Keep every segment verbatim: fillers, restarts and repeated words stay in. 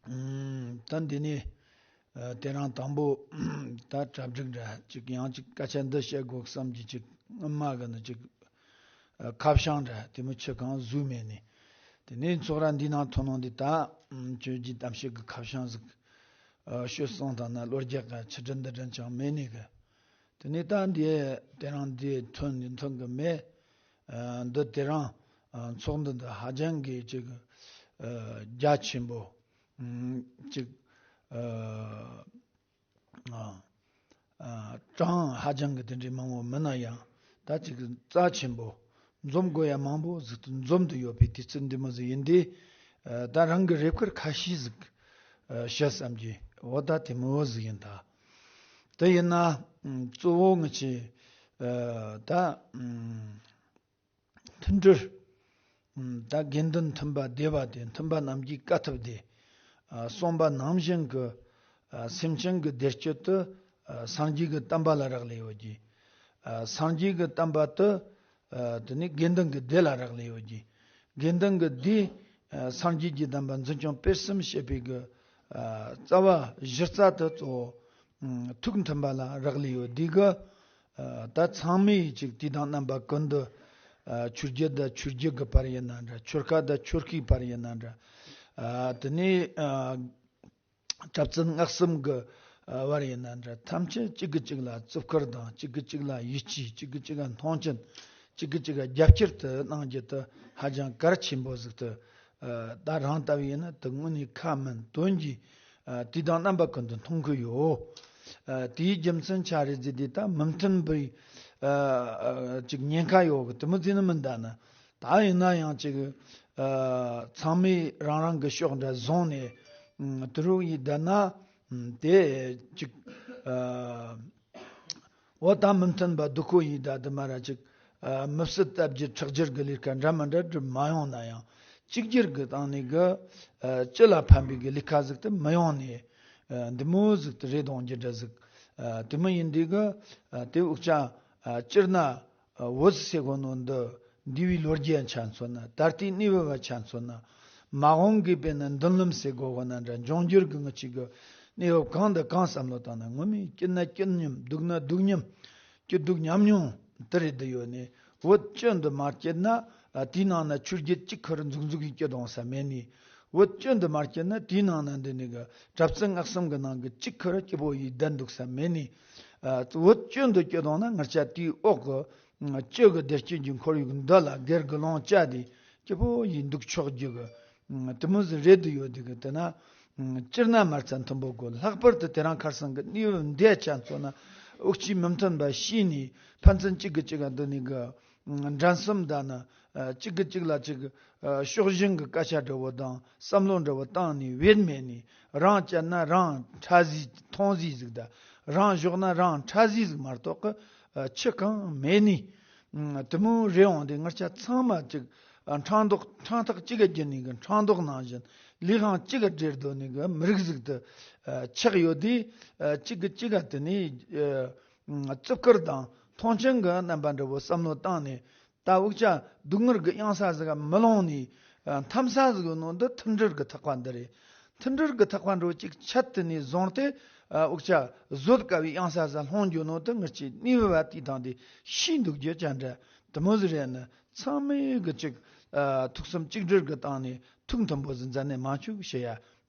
ཨུམ། ད་འདི་ནས་ཨ་དེ་རིང་དང་པོ་ད་གྲ་སྒྲིག་འདྲ་ཅིག་ཡང་ཅིག་སྐད་ཆ་འདི་བཤད་དགོས་བསམ་གྱི་ཅིག་སྔོན་མ་གི་ནི་ཅིག་ཨ་ཁ་བྱང་འདྲ་དེ་མོ་ཆེ་གང་བཟོས་མེད་ནས། དེ་ནས་ཚོགས་ར་འདི་ནང་ཐོན་ནོ་འདི་ད་ཨུམ་ཆོས་ཀྱི་གཏམ་བཤད་ཀྱི་ཁ་བྱང་ཟིག་ཨ་ཤོད་སོང་དང་ན་ལོ་རྒྱག་ག་ཆི་དྲན་འདི་དྲན་ཅང་མེད་ནས་གི། དེ་ནས་ད་འདི་དེ་རིང་འདི་ཐོན་འདི་ཐོན་གི་མེད། ཨ་འདི་དེ་རིང་ཨ་ཚོགས་འདུ་འདི་ཧ་ཅང་གི་ཅིག་ཨ་རྒྱ་ཆེན་པོ། ཨུམ་ཅིག་ཨ་ཨ་ཨ་གྲངས་ཧ་ཅང་གི་དེ་འདྲའི་མང་བོ་མིན་ན་ཡང་། ད་ཅིག་རྩ་ཆེན་པོ། འཛོམས་དགོས་ཡ་མང་པོ་ཟིག་ཏུ་འཛོམས་དུ་ཡོད་པའི་དུས་ཚོད་འདི་མོ་ཟིག་ཡིན་དུས། ཨ་ད་རང་གི་རེ་སྐུལ་ཁ་ཤས་ཟིག་ཨ་བཤད་བསམ་གྱི། འོ་ད་དེ་མོ་ཟིག་ཡིན་ད། དེ་ཡིན་ན་ཨུམ་གཙོ་བོ་ངི་ཆེ་ཨ་ད་ཨུམ་མཐུན་སྒྲིལ། ཨུམ་ད་དགེ་འདུན་མཐུན་པ་སྡེ་པ་སྡེ། མཐུན་པ་རྣམས་ཀྱི་དཀའ་ཐུབ་སྡེ། ཨ་གསུངས་པ་ནང་བཞིན་གྱི་ཨ་སེམས་ཅན་གྱི་བདེ་སྤྱོད་དེ་ཨ་སངས་རྒྱས་ཀྱི་བསྟན་པ་ལ་རག་ལས་ཡོད་ཀྱི། ཨ་སངས་རྒྱས་ཀྱི་བསྟན་པ་དེ་ཨ་དེ་ནི་དགེ་འདུན་གྱི་སྡེ་ལ་རག་ལས་ཡོད་ཀྱི། དགེ་འདུན་གྱི་སྡེ་ཨ་སངས་རྒྱས་ཀྱི་བསྟན་པ་འཛིན་སྐྱོང་སྤེལ་གསུམ་བྱེད་པའི་གི་ཨ་རྩ་བ་གཞི་རྩ་དེ་གཙོ་བོ་ཨུམ་ཐུགས་མཐུན་པ་ལ་རག་ལས་ཡོད། འདི་གི་ཨ་ད་ཚང་མས་ཅིག་དུས་དང་རྣམ་པ་ཀུན་ཏུ་ཨ་ཆོས་བརྒྱུད་དང་ཆོས་བརྒྱུད་ཀྱི་བར་ཡིན་ན་འདྲ། ཆོལ་ཁ་དང་ཆོལ་ཁའི་བར་ཡིན་ན་འདྲ། ཨ་དེ་ནས་ཨ་གྲྭ་བཙུན་སྔགས་གསུམ་གྱི་ཨ་བར་ཡིན་ན་འདྲ། ཐམས་ཅད་གཅིག་གིས་གཅིག་ལ་བརྩི་བཀུར་དང་། གཅིག་གིས་གཅིག་ལ་ཡིད་ཆེས། གཅིག་གིས་གཅིག་ལ་མཐོང་ཆེན། གཅིག་གིས་གཅིག་ལ་རྒྱབ་སྐྱོར་དུ་གནང་རྒྱུ་དེ་ཧ་ཅང་གལ་ཆེན་པོ་ཟིག་ཏུ་ཨ་ད་རང་ལྟ་བུ་ཡིན་ན་དེ་དངོས་གནས་ཁ་མིན་དོན་གྱིས་ཨ་དུས་དང་རྣམ་པ་ཀུན་ཏུ་མཐོང་གི་ཡོད། ཨ་དེའི་རྒྱུ་མཚན་ཆ་རེ་ཟིག་དེ་ད་མི་མཐུན་པའི་ཨ་ཨ་ཅིག་ཉེན་ཁ་ཡོད་གི། དེ་མོ་ཟིག་ནི་མིན་ད་ན། ད་ཡིན་ན་ཡང་ཅིག་ཨ་ཚང་མས་རང་རང་གི་ཕྱོགས་འདྲ་བཟུང་ནས་ཨ་དུ་རུ་ཡིས་བསྡད་ན་ཨ་དེ་ཅིག་ཨ་འོ་ད་མི་མཐུན་པ་སྡུག་ཁོ་ཡིས་ད་དུ་མ་ར་ཅིག་ཨ་མི་སྲིད་ལྟ་བརྒྱུད་ཁྲག་སྦྱོར་གི་ལས་ཀ་འདྲ་མི་འདྲ་སྒྲུབ་མ་ཡོང་ན་ཡང་། གཅིག་གྱུར་གི་སྟེང་ནས་གི་ཨ་སྤྱི་ལ་ཕན་པའི་གི་ལས་ཀ་ཟིག་ཏུ་མི་ཡོང་ནས་ཨ་འདི་མོ་ཟིག་ཏུ་རེད་གཏོང་རྒྱུ་འདྲ་ཟིག་ཨ་དེ་མོ་ཡིན་དུས་གི་ཨ་དེ་འུ་ཅག་ཨ་སྤྱིར་ན། བོད་ཟེར་གོ་ནོ་འདི་འདས་པའི་ལོ་རྒྱུས་ཆ་མཚོན་ན། ད་ལྟའི་གནས་བབ་ཆ་མཚོན་ན། མ་འོངས་ཀྱི་དཔེར་ན་མདུན་ལམ་ཟེར་གོ་གོ་ན་འདྲ། འབྱུང་འགྱུར་གྱི་ངི་ཅིག་གི་གནས་བབ་གང་དང་གང་བསམ་བློ་བཏང་ན། ངོ་མས་སྐྱིད་ན་སྐྱིད་མཉམ། སྡུག་ན་སྡུག་མཉམ། སྐྱིད་སྡུག་མཉམ་མྱོང་དེ་རེད་དུ་ཡོད་ནས། བོད་སྤྱི་འདི་མ་སྐྱིད་ན། ཨ་དེའི་ནང་ན་ཆོས་བརྒྱུད་གཅིག་ཁར་འཛུགས་འཛུགས་ཡིན་སྐྱིད་གཏོང་ས་མེད་ནས། བོད་སྤྱི་འདི་མ་སྐྱིད་ན། དེའི་ནང་ན་འདི་ནི་གི་གྲྭ་བཙུན་སྔགས་གསུམ་གི་ནང་གི་གཅིག་ཁར་སྐྱིད་པོ་ཡིས་བསྡད་འདུག་ས་མེད་ནས། ཨ་བོད་སྤྱི་འདི་སྐྱིད་གཏོང་ན། ང་ཅག་དེའི་འོག་གི་སྤྱི་གི་བདེ་སྐྱིད་ཀྱི་ཁོར་ཡུག་འདི་ལ་སྒེར་གྱི་ལོངས་སྤྱད་དེ་སྐྱིད་པོ་ཡིས་འདུག་ཆོག་རྒྱུ་གི་དེ་མོ་ཟིག་རེད་དུ་ཡོད་དེ་གི། དེ་ན་སྤྱིར་ན་མ་རྩ་མཐུན་པོ་དགོས། ལྷག་པར་དུ་དེ་རིང་ཁ་སང་གི་གནས་བབ་འདི་ཆ་མཚོན་ན། དབུགས་གཅིག་མི་མཐུན་པ་ཤེས་ནས་ཕན་ཚུན་གཅིག་གིས་གཅིག་ག་འདི་ནི་གི་འགྲན་སེམས་དང་ནི། ཨ་གཅིག་གིས་གཅིག་ལ་གཅིག་ཨ་ཕྱོགས་ཞེན་གྱི་སྐད་ཆ་འདྲ་བོ་དང་བསམ་བློ་འདྲ་བོ་བཏང་ནས་བེད་མེད་ནས། རང་བཅད་ན་རང་ཁྲ་ཟིག་མཐོང་ཟིག་ཟིག་དང་། རང་གཞོག་ན་རང་ཁྲ་ཟིག་ཟིག་མ་གཏོགས་ཀི་ཨ་ཆི་གང་མེད་ནས། ཨ་དེ་མོ་རེད་འོང་དེ་ང་ཅག་ཚང་མ་གཅིག་ཨ་ཕྲེང་རྡོག་ཕྲེང་ཐག་གཅིག་ག་བརྒྱུད་ནས་གི་ཕྲེང་རྡོག་ནང་བཞིན། ལུས་ཁམས་གཅིག་ག་འབྲེལ་སྡོད་ནས་གི་མི་རིགས་ཟིག་ཏུ་ཨ་ཆགས་ཡོད་དེ། ཨ་གཅིག་གིས་གཅིག་ག་དེ་ནས་ཨ། བརྩི་བཀུར་དང་མཐོང་ཆེན་གྱི་རྣམ་པ་འདྲ་བོ་བསམ་བློ་བཏང་ནས། ད་འུ་ཅག་སྡུག་བསྔལ་གྱི་གཡང་ས་ཟིག་ག་མི་ལོང་ནས་འཐམ་ས་ཟིག་ཡོད་ནོ་འདི་མཐུན་སྒྲིལ་གྱི་ཐེག་པ་འདི་རེད། མཐུན་སྒྲིལ་གྱི་ཐེག་པ་འདྲ་བོ་གཅིག་ཆད་དེ་ནས་བཟུང་སྟེ། འུ་ཅག་བཟོད་དཀའ་བའི་གཡང་ས་ཟིག་ལྷུང་རྒྱུ་ནོ་འདི་ངེད་ཀྱི་གནས་བབ་བ་དེའི་སྟེང་དེ་ཤེས་འདུག་རྒྱུ་ཅན་འདྲ། དེ་མོ་ཟིག་རེད་ན། ཚང་མས་གི་གཅིག་ཨ་ཐུགས་བསམ་གཅིག་སྒྲིལ་གྱི་སྟེང་ནས་ཐུགས་མཐུན་པོ་ཟིག་མཛད་ནས་མ་བཅུག་ཞེས་ཡ། ཨ་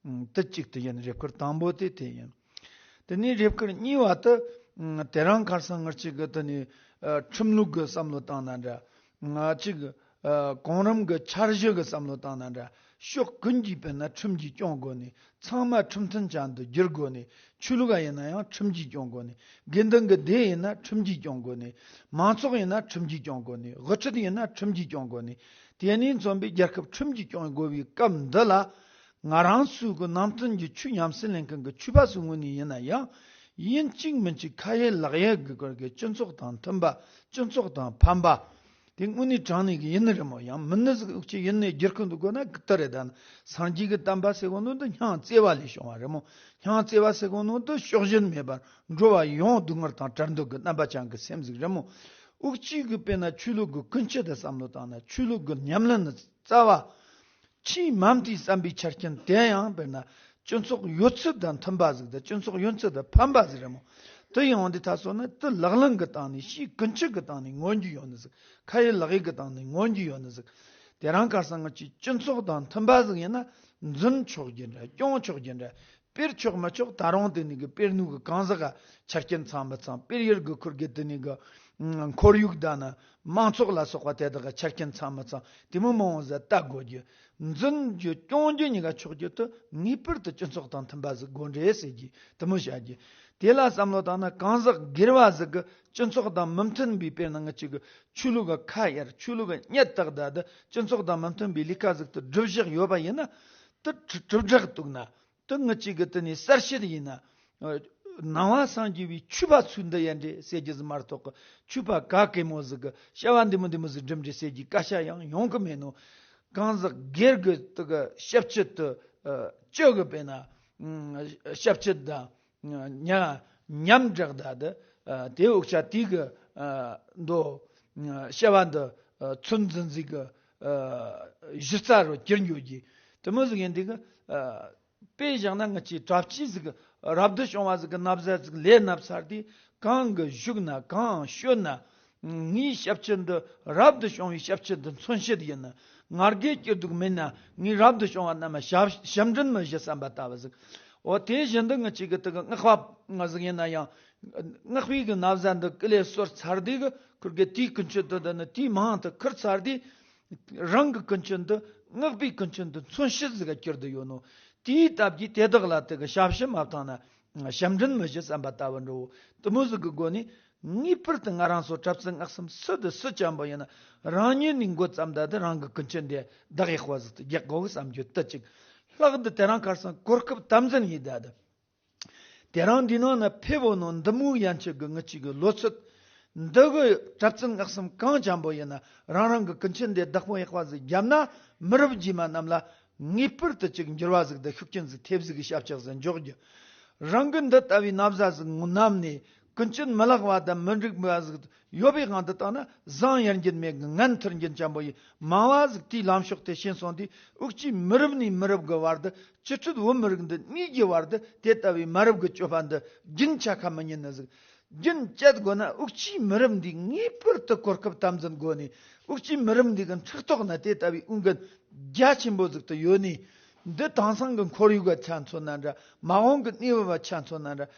དེ་གཅིག་དེ་ཡིན། རེ་སྐུལ་དང་པོ་དེ་དེ་ཡིན། དེ་ནས་རེ་སྐུལ་གཉིས་པ་དེ། ཨ་དེ་རིང་ཁ་སང་ངེད་ཅག་གི་དེ་ནས་ཨ་ཁྲིམས་ལུགས་ཀྱི་བསམ་བློ་བཏང་ན་འདྲ། ང་ཅིག་ཨ་གོང་རིམ་གྱི་འཆར་གཞི་གི་བསམ་བློ་བཏང་ན་འདྲ། ཕྱོགས་ཀུན་གྱིས་དཔེར་ན་ཁྲིམས་ཀྱིས་སྐྱོང་དགོས་ནས། ཚང་མ་ཁྲིམས་མཐུན་ཅན་དུ་བསྒྱུར་དགོས་ནས། ཆོས་ལུགས་ཡིན་ན་ཡང་ཁྲིམས་ཀྱིས་སྐྱོང་དགོས་ནས། དགེ་འདུན་གྱི་སྡེ་ཡིན་ན་ཁྲིམས་ཀྱིས་སྐྱོང་དགོས་ནས། མང་ཚོགས་ཡིན་ན་ཁྲིམས་ཀྱིས་སྐྱོང་དགོས་ནས། དབུ་ཁྲིད་ཡིན་ན་ཁྲིམས་ཀྱིས་སྐྱོང་དགོས་ནས། དེ་ནས་མཚོན་པའི་རྒྱལ་ཁབ་ཁྲིམས་ཀྱིས་སྐྱོང་དགོས་པའི་སྐབས་འདི་ལ། ང་རང་ཚོའི་གི་ནང་བསྟན་གྱི་ཆོས་ཉམས་སུ་ལེན་མཁན་གྱི་ཆོས་པ་ཚོའི་ངོས་ནས་ཡིན་ན་ཡང་། ཡིན་གཅིག་མིན་གཅིག་ཁ་ཡ་ལག་ཡ་གི་སྐོར་གྱི་སྤྱི་ཚོགས་དང་མཐུན་པ། སྤྱི་ཚོགས་དང་ཕན་པ། དེ་དངོས་གནས་དྲང་གནས་ཀྱི་ཡིན་ནི་རེད་མོ། ཡང་མིན་ནི་ཟིག་འུ་ཅག་ཡིན་ནི་བསྒྱུར་ཁུངས་འདུག་དགོས་ན་གི་ལྟར་རེད། ད་ནི་སངས་རྒྱས་ཀྱི་བསྟན་པ་ཟེར་གོ་ནོ་འདི་སྙིང་བརྩེ་བ་ལས་བྱུང་བ་རེད་མོ། སྙིང་བརྩེ་བ་ཟེར་གོ་ནོ་འདི་ཕྱོགས་ཞེན་མེད་པར་འགྲོ་བ་ཡོངས་སྡུག་བསྔལ་དང་བྲལ་འདོད་ཀྱི་རྣམ་པ་ཅན་གྱི་སེམས་ཟིག་རེད་མོ། འུ་ཅག་གི་དཔེར་ན་ཆོས་ལུགས་ཀྱི་ཀུན་སྤྱོད་དེ་བསམ་བློ་བཏང་ན། ཆོས་ལུགས་ཀྱི་ཉམས་ལེན་ནི་རྩ་བ། ཆེས་མ་མཐའི་བསམ་པའི་ཆ་རྐྱེན་དེ་ཡང་དཔེར་ན་ སྤྱི་ཚོགས་ཡོད་ཚད་དང་མཐུན་པ་ཟིག་དང་སྤྱི་ཚོགས་ཡོད་ཚད་དང་ཕན་པ་ཟིག་རེད་མོ། དེ་ཡོང་དུས་ད་སོང་ན་དེ་ལག་ལེན་གི་སྟེང་ནས་ཕྱིའི་ཀུན་སྤྱོད་ཀྱི་སྟེང་ནས་མངོན་རྒྱུ་ཡོད་ནི་ཟིག་ཁ་ཡི་ལག་ཡི་གི་སྟེང་ནས་མངོན་རྒྱུ་ཡོད་ནི་ཟིག་དེ་རིང་ཁ་སང་ང་ཅིག་སྤྱི་ཚོགས་དང་མཐུན་པ་ཟིག་ཡིན་ན་འཛིན་ཆོག་རྒྱུ་འདྲ་སྐྱོང་ཆོག་རྒྱུ་འདྲ། སྤེལ་ཆོག་མི་ཆོག་ད་རུང་དེ་ནི་གི་སྤེལ་ནུས་གི་གང་ཟག་ག་ཆ་རྐྱེན་ཚང་མི་ཚང་སྤེལ་ཡུལ་གི་ཁུར་གི་དེ་ནི་གི་ཁོར་ཡུག་ད་ནི་མང་ཚོགས་ལ་སོགས་པ་དེ་དག་གི་ཆ་རྐྱེན་ཚང་མི་ཚང་དེ་མོ་མང་བོ་ཟིག་ལྟ་དགོས་རྒྱུ། འཛིན་རྒྱུ་སྐྱོང་རྒྱུ་གཉིས་ཀ་ཆོག་རྒྱུ་དེ་ངེས་པར་དུ་སྤྱི་ཚོགས་དང་མཐུན་པ་ཟིག་དགོས་འདྲེ་ཟེར་རྒྱུ་དེ་མོ་བྱ་རྒྱུ། དེ་ལ་བསམ་བློ་བཏང་ན་གང་ཟག་སྒེར་བ་ཟིག་གི་སྤྱི་ཚོགས་དང་མི་མཐུན་པའི་དཔེར་ན་ང་ཅིག་གི་ཆོས་ལུགས་གི་ཁ་གཡར་ཆོས་ལུགས་གི་གཉེན་བཏགས་ད་དེ་སྤྱི་ཚོགས་དང་མི་མཐུན་པའི་ལས་ཀ་ཟིག་དེ་སྒྲུབ་བཞག་ཡོད་པ་ཡིན་ན་དེ་གྲུབ་གྲུབ་བསྒྲགས་གཏུག་ན། དེ་ངི་གཅིག་གི་དེ་ནས་གསལ་བཤད་ཡིན་ན། ནང་པ་སངས་རྒྱས་པའི་ཆོས་པ་ཚོས་འདི་ཡན་འདྲེ་ཟེར་རྒྱུ་ཟིག་མ་གཏོགས་ཆོས་པ་ག་གེ་མོ་ཟིག་གི་བྱ་བ་འདི་མོ་འདི་མོ་ཟིག་སྒྲུབ་འདྲེ་ཟེར་རྒྱུའི་སྐད་ཆ་ཡང་ཡོང་གི་མེད་ནོ། གང་ཟག་སྒེར་གི་དེ་གི་ཞབས་ཕྱི་དེ་སྤྱི་གི་དཔེར་ན་ཞབས་ཕྱི་དང་ཉ་ཉམས་དྲག་ད་དེ་དེ་འུ་ཅག་དེ་གི་མདོ་བྱ་བ་འདི་ཚོད་འཛིན་ཟིག་གི་གཞི་རྩ་རུ་གྱུར་འགྱོ་རྒྱུ་དེ་མོ་ཟིག་ཡིན་དེ་གི་དཔེ་བཞག་ན་ང་ཅིག་གྲྭ་ཆས་ཟིག་རབ་ཏུ་བྱུང་བ་ཟིག་གི་ན་བཟའ་ཟིག་ལས་ན་ཚར་དུས་གང་གི་བཞུགས་ན་གང་ཤོད་ན། ངའི་ཞབས་ཕྱི་འདི་རབ་ཏུ་བྱུང་བའི་ཞབས་ཕྱི་འདི་མཚོན་བྱེད་ཡིན་ན། ང་རྒྱལ་སྐྱིད་སྡུག་མིན་ན་ངའི་རབ་ཏུ་བྱུང་བ་རྣམས་ཞབས་ཞབས་འདྲེན་མི་བྱེད་བསམ་པ་ལྟ་བུ་ཟིག་འོ་དེ་བཞིན་དུ་ང་ཅིག་གི་དེ་གི་སྔགས་པ་ང་ཟིག་ཡིན་ན་ཡང་སྔགས་པའི་གི་ན་བཟའ་འདི་ཀི་ལས་གསོལ་ཚར་དུས་གི་ཁུར་གི་དེའི་ཀུན་སྤྱོད་དུ་འདི་ནི་དེའི་མིང་དུ་ཁུར་ཚར་དུས། རང་གི་ཀུན་སྤྱོད་འདི་སྔགས་པའི་ཀུན་སྤྱོད་འདི་མཚོན་བྱེད་ཟིག་ག་གྱུར་དུ་ཡོད་ནོ། དེའི་སྟབས་ཀྱིས་དེ་དག་ལ་དེ་གི་ཞབས་ཕྱི་མ་བཏང་ན་ཞབས་འདྲེན་མི་བྱེད་བསམ་པ་ལྟ་བུ་འགྲོ། དེ་མོ་ཟིག་གི་སྒོ་ནས་ངེས་པར་དུ་ང་རང་ཚོ་གྲྭ་བཙུན་སྔགས་གསུམ་སུ་དང་སུ་ཅན་པོ་ཡིན་ན་རང་ཉིད་ནས་འགོ་བརྩམས་ད་དེ་རང་གི་ཀུན་སྤྱོད་འདི་བདག་ཡག་པོ་ཟིག་ཏུ་རྒྱག་དགོས་བསམ་རྒྱུ་དེ་གཅིག་ལྷག་ཏུ་དེ་རིང་ཁ་སང་གོ་སྐབས་དམ་འཛིན་ཡིན་ད་དེ། དེ་རིང་འདི་ནང་ན་ཕེབས་འོ་ནོ་འདི་མོ་ཡན་ཆད་ཀྱི་ངི་གཅིག་གི་ལོ་ཚོད། འདི་གི་གྲྭ་བཙུན་སྔགས་གསུམ་གང་འཇམ་པོ་ཡིན་ན་རང་རང་གི་ཀུན་སྤྱོད་འདི་བདག་པོ་ཡག་པ་ཟིག་བརྒྱབ་ན་མི་རབས་རྗེས་མ་རྣམས་ལ་ངེས་པར་དུ་ཅིག་འགྱུར་བ་ཟིག་དང་ཤུགས་རྐྱེན་ཟིག་ཐེབས་ཟིག་གི་ཞབས་ཕྱག་ཟིག་འཇོག་རྒྱུ། རང་གི་འདི་ལྟ་བུའི་ན་བཟའ་ཟིག་བསྣམས་ནས་ཀུན་སྤྱོད་མི་ལེགས་པ་དང་མི་འགྲིག་པ་ཟིག་ཡོད་པའི་དབང་དུ་བཏང་ན་བཟང་ཡར་འགྱུར་མེད་ཀྱི་ངན་ཐུར་འགྱུར་འཇམ་པོ་ཡིན། མང་བ་ཟིག་དེའི་ལམ་ཕྱོགས་དེ་ཕྱིན་སོང་དུས་འུ་ཅག་མི་རབས་ནས་མི་རབས་ཀྱི་བར་དུ་སྤྱི་སྤྱོད་བོད་མི་རིགས་འདི་གཉིས་ཀྱི་བར་དུ་དེ་ལྟ་བུའི་མ་རབས་ཀྱི་སྤྱོད་པ་འདི་རྒྱུན་ཆད་ཁ་མི་ཉན་ནི་ཟིག་རྒྱུན་བཅད་དགོས་ན་འུ་ཅག་མི་རབས་འདི་ངེས་པར་དུ་གོ་སྐབས་དམ་འཛིན་དགོས་ནས་འུ་ཅག་མི་རབས་འདི་གི་ཕྲག་ཐོག་ན་དེ་ལྟ་བུའི་དབུ་འགན་རྒྱ་ཆེན་པོ་ཟིག་ཏུ་ཡོད་ནས། འདི་དེང་སང་གི་ཁོར་ཡུག་ག་ཆ་མཚོན་ན་འདྲ། མ་འོངས་ཀྱི་གནས་བབ་བ་ཆ་མཚོན་ན་འདྲ།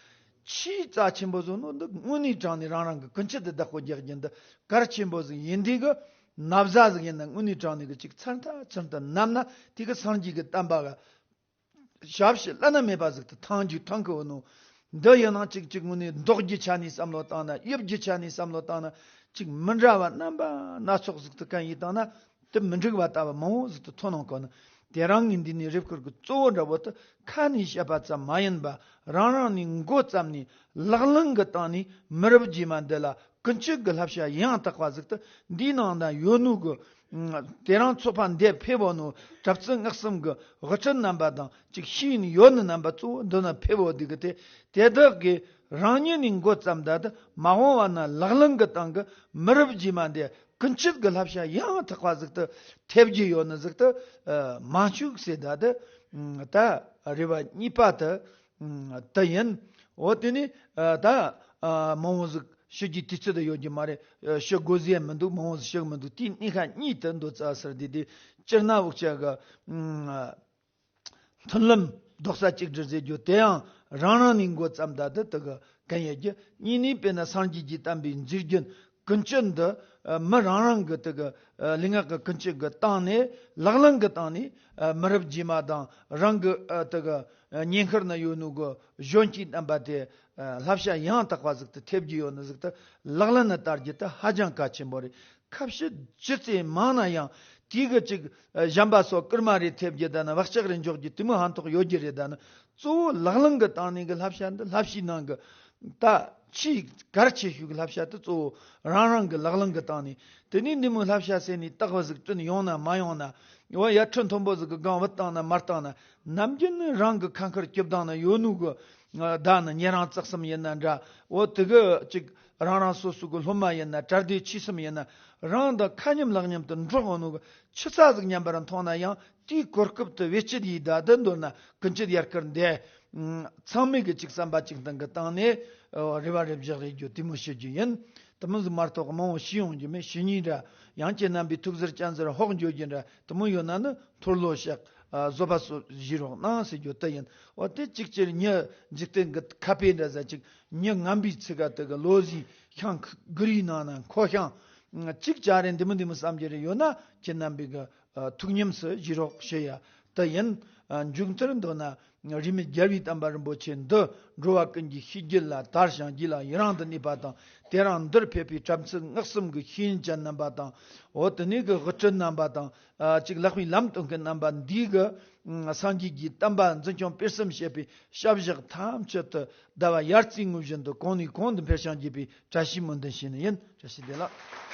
ཆེས་རྩ་ཆེན་པོ་བཟོ་ནོ་འདི་དངོས་གནས་དྲང་ནས་རང་རང་གི་ཀུན་སྤྱོད་དེ་བདག་པོ་རྒྱག་རྒྱུ་འདི་གལ་ཆེན་པོ་ཟིག་ཡིན་དུས་གི། ན་བཟའ་ཟིག་ཡིན་ན་དངོས་གནས་དྲང་ནས་གི་ཅིག་ཚར་མཐའ་ཚུན་དུ་བསྣམས་ན་དེ་གི་སངས་རྒྱས་ཀྱི་བསྟན་པ་ག་ཞབས་ཕྱི་བླ་ན་མེད་པ་ཟིག་ཏུ་ཐང་རྒྱུ་ཐང་གི་འོ་ནོ། འདི་ཡིན་ན་ཅིག་ཅིག་དངོས་གནས་མདོག་རྒྱུ་ཆ་ནས་བསམ་བློ་བཏང་ན་དབྱིབས་རྒྱུ་ཆ་ནས་བསམ་བློ་བཏང་ན་ཅིག་མི་འདྲ་བ་རྣམ་པ་སྣ་ཚོགས་ཟིག་ཏུ་གང་ཡིན་བཏང་ན། དེ་མི་འགྲིག་པ་ལྟ་བུ་མང་བོ་ཟིག་ཏུ་མཐོང་སྣང་གོ་ནི། དེ་རིང་ངས་འདི་ནས་རེ་སྐུལ་གྱི་གཙོ་བོ་འདྲ་བོ་དེ་ཁ་ནས་བཤད་པ་ཙམ་མ་ཡིན་པ་རང་རང་ནས་འགོ་བརྩམས་ནས་ལག་ལེན་གྱི་སྟེང་ནས་མི་རབས་རྗེས་མ་འདི་ལ་ཀུན་སྤྱོད་ཀྱི་བསླབ་བྱ་ཡང་དག་པ་ཟིག་ཏུ་འདིའི་ནང་ན་ཡོད་ནོ་གི། དེ་རིང་ཚོགས་པ་འདིར་ཕེབས་པ་ནོ་གྲྭ་བཙུན་སྔགས་གསུམ་གྱི་དབུ་ཁྲིད་རྣམ་པ་དང་ཅིག་ཤེས་ནས་ཡོད་ནི་རྣམ་པ་གཙོ་བོ་འདི་ན་ཕེབས་པ་འདི་གི་དེ་དེ་དག་གིས་རང་ཉིད་ནས་འགོ་བརྩམས་ད་དེ་མ་འོངས་པ་ན་ལག་ལེན་གྱི་སྟེང་གི་མི་རབས་རྗེས་མ་འདི། ཀུན་སྤྱོད་ཀྱི་བསླབ་བྱ་ཡང་དག་པ་ཟིག་ཏུ་ཐེབས་ཀྱི་ཡོད་ནི་ཟིག་ཏུ་མ་བཅུག་ཟེར་ད་དེ། ད་རེ་བ་གཉིས་པ་དེ་དེ་ཡིན། འོ་དེ་ནི་ད་མང་བོ་ཟིག་ཞུ་རྒྱུའི་དུས་ཚོད་དུ་ཡོད་རྒྱུ་མ་རེད། ཞུ་དགོས་ཟེར་མི་འདུག་མང་བོ་ཟིག་ཞུ་གི་མི་འདུག་དེའི་གནས་ཁ་གཉིས་དེ་འདོད་རྩ་ཟེར་དེ་དེ་སྤྱིར་ན་འུ་ཅག་གི་མཐུན་ལམ་རྡོག་རྩ་གཅིག་སྒྲིལ་ཟེར་རྒྱུ་དེ་ཡང་རང་རང་ནས་འགོ་བརྩམས་ད་དེ་དེ་གི་གན་ཡོད་རྒྱུ། གཉིས་ནས་དཔེར་ན་སངས་རྒྱས་ཀྱིས་བསྟན་པའི་མཛེས་རྒྱན་ཀུན་སྤྱོད་འདི་མི་རང་རང་གི་དེ་གི་ལུས་ངག་གི་ཀུན་སྤྱོད་ཀྱི་སྟེང་ནས་ལག་ལེན་གྱི་སྟེང་ནས་མི་རབས་རྗེས་མ་དང་རང་གི་དེ་གི་ཉེ་འཁོར་ན་ཡོད་ནོ་གི་གཞོན་སྐྱེས་རྣམ་པ་དེ་བསླབ་བྱ་ཡང་དག་པ་ཟིག་ཏུ་ཐེབས་ཀྱི་ཡོད་ནི་ཟིག་ཏུ་ལག་ལེན་ན་བསྟར་རྒྱུ་དེ་ཧ་ཅང་གལ་ཆེན་པོ་རེད། ཁ་བཤད་ཅི་ཙམ་མང་ན་ཡང་དེའི་གི་ཅིག་གཞན་པ་སོགས་སྐུལ་མ་རེ་ཐེབས་རྒྱུ་ད་ནི་བག་ཆགས་རེ་འཇོག་རྒྱུ་དེ་མོ་ཧན་ཐོག་ཡོད་རྒྱུ་རེད། ད་ནི་གཙོ་བོ་ལག་ལེན་གི་སྟེང་ནས་གི་བསླབ་བྱ་འདི་བསླབ་བྱའི་ནང་གི་ད་ཆེས་གལ་ཆེ་ཤོས་གི་བསླབ་བྱ་དེ་གཙོ་བོ་རང་རང་གི་ལག་ལེན་གི་སྟེང་ནས། དེ་ནས་འདི་མོ་བསླབ་བྱ་ཟེར་ནས་རྟག་པ་ཟིག་བསྐྲུན་ཡོང་ན་མ་ཡོང་ན། འོ་ཡར་ཁྲི་མཐོན་པོ་ཟིག་གི་སྒང་བུད་བཏང་ན་མ་བཏང་ན། ནམ་རྒྱུན་ནི་རང་གི་ཁ་མཁར་སྐྱོབ་སྟངས་ན་ཡོད་ནོ་གི། ད་ནི་ཉན་རང་རྩེ་གསུམ་ཡིན་ན་འདྲ། འོ་དེ་གི་ཅིག་རང་རང་སོ་སོ་གི་སློབ་མ་ཡིན་ན་གྲྭ་སྡེ་ཆོས་གསུམ་ཡིན་ན་ རང་དང་ཁ་མཉམ་ལག་མཉམ་དུ་འགྲོགས་ཡོང་ནོ་གི་ཆུ་ཚ་ཟིག་མཉམ་པར་མཐོང་ན་ཡང་དེའི་གོ་སྐབས་དུ་བེད་སྤྱད་ཡིས་ད་དུ་མདོར་ན་ཀུན་སྤྱོད་ཡར་སྐུལ་འདི་ཚང་མས་གི་ཅིག་བསམ་པ་ཅིག་སྟེང་གི་བཏང་ནས་རེ་བ་རེ་བཞག་རེ་རྒྱུ་དེ་མོ་ཞུ་རྒྱུ་ཡིན། དེ་མོ་ཟིག་མ་གཏོགས་མང་བོ་ཞུ་ཡོང་རྒྱུ་མེད། ཞུ་ཉིན་འདྲ་ཡང་ཁྱེད་རྣམ་པའི་ཐུགས་ཟུར་ཅན་ཟུར་ཧོག་འགྱོ་རྒྱུ་འདྲ་དེ་མོ་ཡོད་ན་ནི་འཐོར་ལོ་བཤགས་བཟོད་པ་སོགས་བཞེས་རོགས་གནང་ཟེར་རྒྱུ་དེ་ཡིན། འོ་དེ་གཅིག་ཅེར་ཉི་འཇིག་རྟེན་གི་ཁ་དཔེ་འདྲ་ཟ་ཅིག་ཉི་ངན་པའི་ཚིག་ག་དེ་གི་ལོ་ཟིན་ཤང་གི་རིའི་ནང་ན་འཁོར་ཤང་གཅིག་ཅར་རེ་འདི་མོ་འདི་མོ་བསམ་རྒྱུ་རེ་ཡོད་ན་ཁྱེད་རྣམ་པའི་གི་ཐུགས་ཉམས་སུ་བཞེས་རོགས་ཞུ་ཡ་དེ་ཡིན། མཇུག་མཐར་མདོར་ན་རིས་མེད་རྒྱལ་བའི་བསྟན་པ་རིན་པོ་ཆེ་འདི་འགྲོ་བ་ཀུན་གྱི་ཤེས་རྒྱུད་ལ་དར་ཞིང་རྒྱས་ལ་ཡི་རང་དུ་གནས་པ་དང་། དེ་རིང་འདིར་ཕེབས་པའི་གྲྭ་བཙུན་སྔགས་གསུམ་གྱི་ཤེས་ཡོན་ཅན་རྣམ་པ་དང་། འོ་དེ་ནས་གི་དབུ་ཁྲིད་རྣམ་པ་དང་། ཅིག་ལྷག་པའི་ལམ་སྟོན་མཁན་རྣམ་པ་འདིའི་གི་སངས་རྒྱས་ཀྱི་བསྟན་པ་འཛིན་སྐྱོང་སྤེལ་གསུམ་བྱེད་པའི་བྱ་བཞག་ཐམས་ཅད་དུ་ཟླ་བ་ཡར་རྩེ་ངོས་བཞིན་དུ་གོང་ནས་གོང་དུ་འཕེལ་ཞིང་རྒྱས་པའི་བཀྲ་ཤིས་སྨོན་འདུན་ཞུས་ནི་ཡིན། བཀྲ་ཤིས་བདེ་ལེགས།